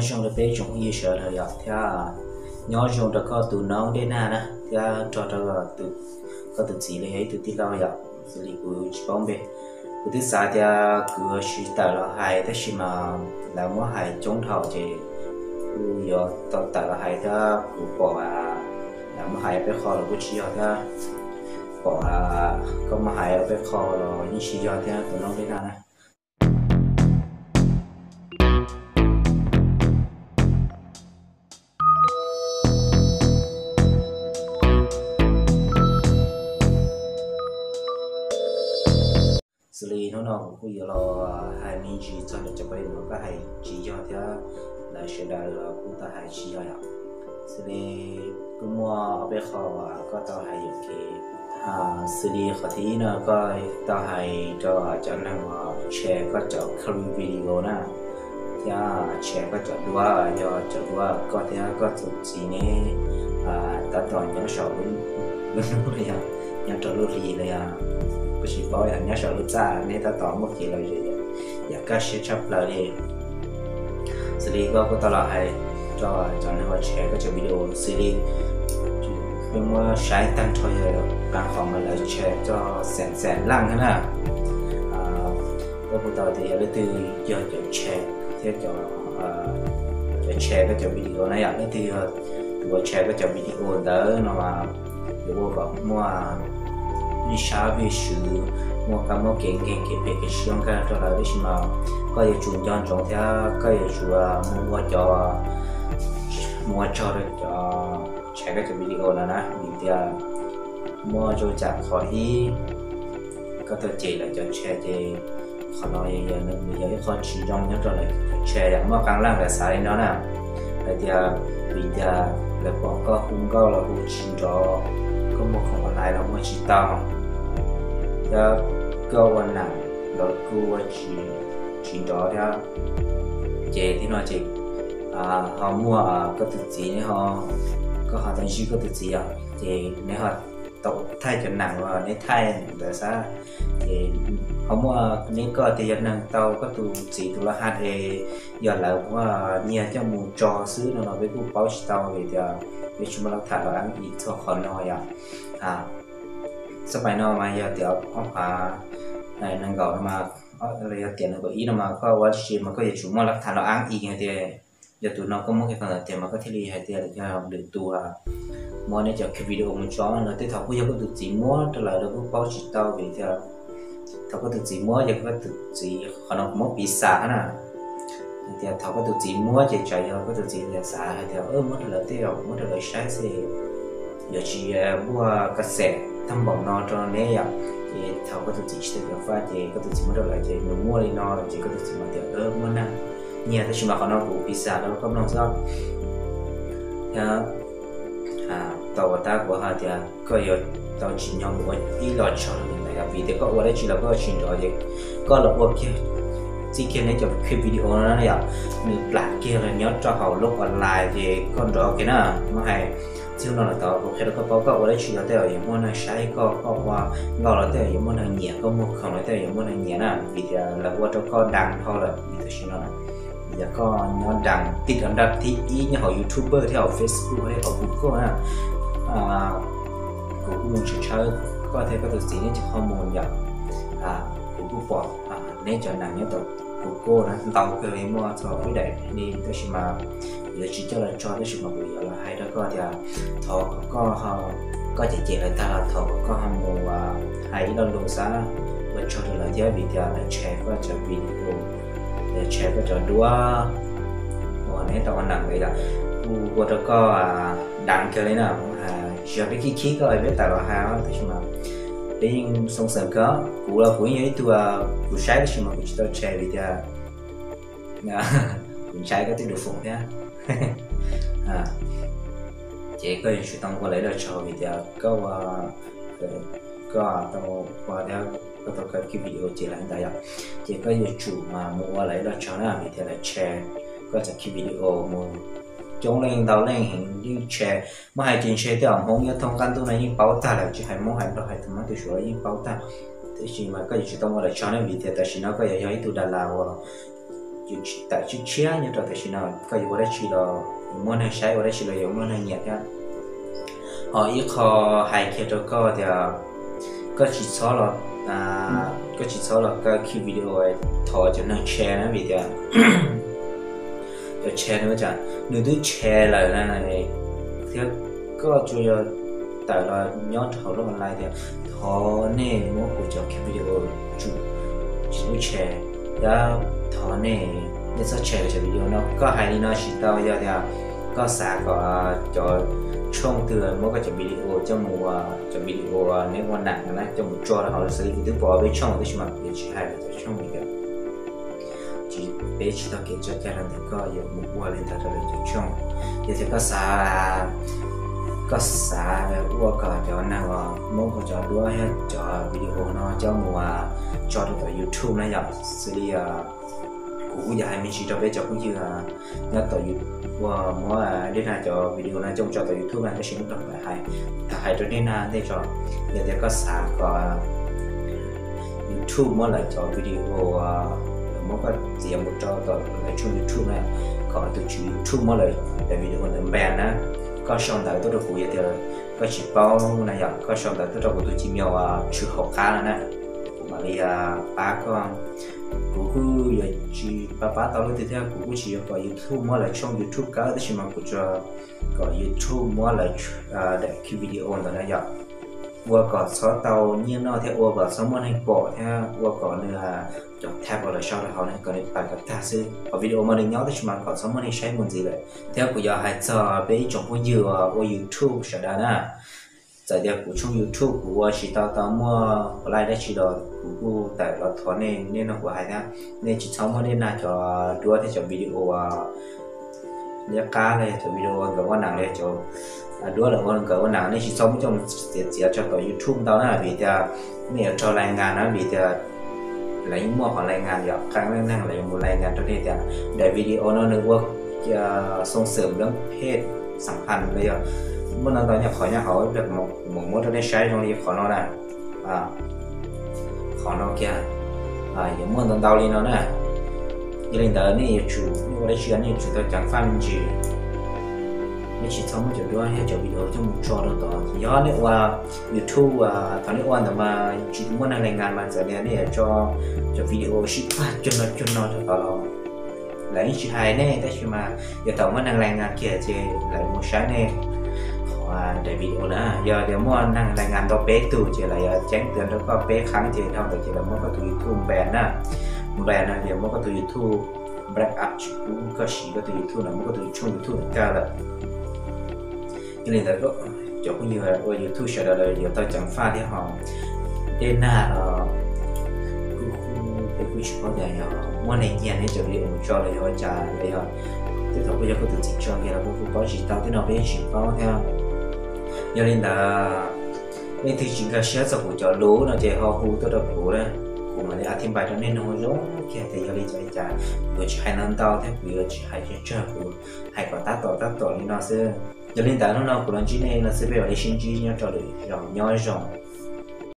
Nyob zoo rau peb tsoom phooj ywg sawv daws yom, thiab nyob zoo rau koj tus noob Dej Nag na, thiab nrog rau koj tus txiv los yog ib tug tij laug yom. Xws li kuv tsis paub npe, kuv twb xav tias kuv yuav tsis tawm los hais, tab sis mas lawv muab hais coob dhau ces kuv yuav tau tawm los hais thiab. Kuv pom lawv muab hais peb qho los kuj tsis yog thiab, pom koj muab hais peb qho los yeej tsis yog thiab tus noob Dej Nag na. Xws li hnub no kuv kuj yuav los hais me ntsis txog ntawm cov paj li uas koj hais tsis yog thiab, lawv sawv daws los kuj tau hais tsis yog yom. Xws li kuj muaj ob peb qho uas koj tau hais yuam kev. Xws li qhov thib ib no, koj tau hais rau cov neeg uas share koj cov clip video na, thiab share koj cov duab, yog cov duab koj thiab koj tus txiv neb tab tom nyob saum lub hnub los yog nyob rau lub hli los yog kuj tsis paub, yog nyob saum lub txaj neb tab tom muaj kev lom zem, yam kaj siab tshaj plaws li. Xws li koj kuj tau los hais rau cov neeg uas share koj cov video, xws li peb muab saib tag nrho yog qee qhov mas lawv share coj xeem xeem leej na. Koj kuj tau tias yog leej twg yog cov share thiab cov share koj cov video na yom, leej twg yog tus uas share koj cov video ntawd no mas yuav ua kom muaj vij sab vij swv, muaj kab mob kev nkeeg kev phem kev tsis zoo nkauj rau lawv, tab sis mas koj yuav tsum nco ntsoov thiab koj yuav tsum mus ua cov, mus ua tsaug rau cov share koj cov video no na, vim tias muaj zoo tsam qhov ib koj tau cem lawv cov share ces qhov no yog ib qho tsis zoo nyob rau lawv cov share yom. Muaj qee leej lawv xav li no na, hais tias vim tias lawv pom koj hu nkauj los hu tsis nrov, koj muag khoom online los muag tsis tau, thiab koj ua nam los kuj ua tsis nrov thiab. Ces thib no ces ho muaj koj tus txiv ne ho, koj ho tau ntsib koj tus txiv yom, ces neb ho tau thaij cov nam uas neb thaij ntawd xwb. Ces ho muaj neb koj tias yog neeg tau koj tus txiv tus laj haj es yog lawv muaj nyiag coj mus tso xwb no los peb kuj paub tsis tau vim tias peb tsis muaj laj tham los ib txog qhov no yom. Xab pais no mas yog tias ob phav nees nkaum no mas, los yog tias nees nkaum ib no mas koj ua dab tsi mas koj yuav tsum muaj laj tham los ib hais tias yog tus no koj muab kiag qhov ntawd tias mas koj thiaj li hais tias yog lwm tus muab neb cov video mus tso no. Tej thaum kuj yog koj tus txiv muab rau lawv los kuj paub tsis tau vim tias thaum koj tus txiv muab ces koj tus txiv, qhov no kuv muab piv xam na, hais tias thaum koj tus txiv muab ces tsam yog koj tus txiv xav hais tias muab rau lawv tej zaum muab rau lawv saib xwb, yuav tsis muaj kas xees tag npaum no rau neb yom. Ces thaum koj tus txiv tsis tau cov faj ces koj tus txiv muab rau lawv ces nws muaj li no lawm ces koj tus txiv mas tias muaj neeg nyiag, tab sis mas qhov no kuv piv xam rau koj mloog xwb. Thiab tau ua tab kuv hais tias koj yuav tau tsim nyog mus ua ib los tsaug rau nws ntawd yom, vim tias koj ua dab tsi los koj tsis nrov ces koj los ua kiag, txij kiag neb cov clip video no yom, nws plam kiag los nyob rau hauv lub online ces koj nrov kiag na. Muab hais txij no los tau kuv qhia rau koj paub, koj ua dab tsi los tej zaum yuav muaj neeg saib koj, koj ua nkauj los tej zaum yuav muaj neeg nyiam, koj muag khoom los tej zaum yuav muaj neeg nyiam na, vim tias lawv ua rau koj daas dhau lawm vim tam sim no na. Vim tias koj nyob daas tij rov nraj thib ib nyob hauv YouTuber thiab hauv Facebook thiab hauv Google na. Kuv kuj mus tshawb tshawb koj thiab koj tus txiv neb cov qhov mus yom. Kuv kuj pom neb cov nam nyob tom Google na ntau kawg li, muaj txog peb daim li, tab sis mas yuav tsis coj los tso, tab sis mas kuv yuav los hais rau koj tias thov kom koj, koj cem cem lawv tag los thov kom koj ho mus hais ib lo lus xav ua tsaug rau lawv thiab, vim tias lawv share koj cov video, lawv share koj cov duab uas neb tau ua nam ntawd yom, kuj ua rau koj daas kawg li na. Tsis yog peb khib khib koj peb tawm los hais, tab sis mas peb yeej xoo xeem kawg. Kuv los kuv yeej yog ib tug, kuv saib tab sis mas kuv tsis tau share vim tias kuv ntshai koj tej lus foom thiab. Ces koj yuav tsum tau ua lawv ib lo tsaug vim tias koj ua, koj tau ua thiab koj tau kawm kiv video ces lawv ntawd yom. Ces koj yuav tsum mas mus ua lawv ib lo tsaug na vim tias lawv share koj cov kiv video mus coob leej ntau leej heev, yeej share. Muab hais ces ntshe tej zaum Hmoob nyob thoob qab ntuj no yeej paub tag lawm, tsis hais Hmoob hais Nplog hais tus Hmoob tus Suav yeej paub tag. Tab sis mas koj yuav tsum tau ua lawv tsaug na vim tias tam sim no koj yuav yog ib tug das las uas tawm tshiab tshiab nyob rau tam sim no, koj yuav ua dab tsi los yuav muaj neeg saib, ua dab tsi los yuav muaj neeg nyiam thiab. Ho ib qho hais kiag rau koj tias koj tsis txhob los, koj tsis txhob los kaw ki video thov cov neeg share na, vim tias cov share no, nws twb share lawm na, thiab koj tsuas yog tawm los nyob rau hauv lub online tias thov nej muab kuv cov ki video tsum tsis pub share, thiab thov nej, nej txhob share cov video no. Koj hais li no tsis tau, yog tias koj xav kom cov tshooj twg muab koj cov video coj mus, cov video neb ua neeg na coj mus tso rau hauv, xws li kuv twb pom peb tshooj tab sis mas kuv yuav tsis hais lawv cov tshooj li tias tsis, peb tsis tau kev tso cai rau ntawm koj yuav mus ua li ntawd rau lawv cov tshooj. Yog tias koj xav, koj xav ua kom cov neeg muab kuv cov duab thiab cov video no coj mus tso rau tom YouTube na yom, xws li kuv kuj yuav hais me ntsis rau peb cov phooj ywg nyob tom, uas muab Dej Nag cov video no coj mus tso tom YouTube na, tab sis hnub no hais, hais rau Dej Nag ntej tso. Yog tias koj xav kom YouTube muab lawv cov video, lawv muab koj txiav mus tso tom lawv tshooj YouTube na, kom tus tswv YouTube muab lawv cov video ntawd ban na, koj sau ntawv tuaj rau kuv. Yog tias koj tsis paub na yom, koj sau ntawv tuaj rau kuv tus Gmail uas tswv hauv qab no na, kuv mam li pab koj. Kuv kuj yuav tsis pab pab tau leej twg thiab, kuv kuj tsis yog kom YouTube muab lawv tshooj YouTube kaw, tab sis mas kuv tsuas kom YouTube muab lawv daim ki video ntawd na yom, ua kom txhob tau nyiaj noj thiab ua kom txhob muaj neeg pom thiab ua kom nws cov tab uas lawv sau rau hauv na kom nws pais kom tag xwb. Qhov video mas nws nyob tab sis mas kom txhob muaj neeg saib mus ntxiv lawm. Thiab kuv yuav hais txog peb ib tsoom phooj ywg uas ua YouTube sawv daws na, txawm tias kuv tshooj YouTube kuv ua tsis tau tau muaj like dab tsi los kuv kuj tawm los thov nej, nej nrog kuv hais thiab, nej tsis txhob muab Dej Nag cov duab thiab cov video uas liab qab los yog cov video uas nkawd ua neeg los yog cov duab lawv ua nkawd ua neeg, nej tsis txhob muab coj mus txiav txiav tso tom YouTube ntau na, vim tias nej yuav raug lais ngas na, vim tias lawv yeej muaj qhov lais ngas yom, qee leej neeg lawv yuav mus lais ngas rau nej tias daim video no nws ua xoo xwm leej phej xam phas los yog muaj ntau ntau nyuag qhov nyob hauv, kuv mam muab rau nej saib zoo li qhov no na. Qhov no kiag yuav muaj ntau ntau li no na. Yog li ntawd nej yuav tsum, nej ua dab tsi nej yuav tsum tau ceev faj me ntsis. Nej tsis txhob muab cov duab thiab cov video coj mus tso rau tod. Yog nej ua YouTube, thaum nej ua ntawd mas tsis muaj neeg lais ngas mas txawm tias nej yuav tso cov video sib pab cuag no cuag no rau tod los lawv yeej tsis hais nej, tab sis mas yog thaum muaj neeg lais ngas kiag ces lawv mus saib nej qhov daim video na. Yog tias muaj neeg lais ngas ntau peb tug ces lawv yuav ceeb twg rau koj peb qhab ces dhau ntawd ces lawv muab koj tus YouTube ban na. Ban no ces muab koj tus YouTube black up, tsis pub koj siv koj tus YouTube no, muab koj tus tshooj YouTube no kaw lawm. Yog li ntawd cov phooj ywg ua YouTube sawv daws yuav tau ceev faj thiab ho. Dej Nag los kuj, peb kuj tsis paub tias yog muaj neeg nyiag neb cov video mus tso los yog ua cas los yog tej thaum kuj yog koj tus txiv tso kiag los kuj paub tsis tau, tej no peb tsis paub thiab. Yog li ntawd leej twg tsis nkag siab txog kuv cov lus no ces ho hu tuaj rau kuv na, kuv mam li a thib npais rau nej nug zoo kiag tias yog li cas li cas. Kuv yuav tsis hais ntau ntau thiab kuv yuav tsis hais tsawg tsawg, kuv hais kom tab tom tab tom li no xwb. Yog li ntawd hnub no kuv los ntsib nej no xwb, peb mam li sib ntsib nyob rau lwm zaus, nyob zoo.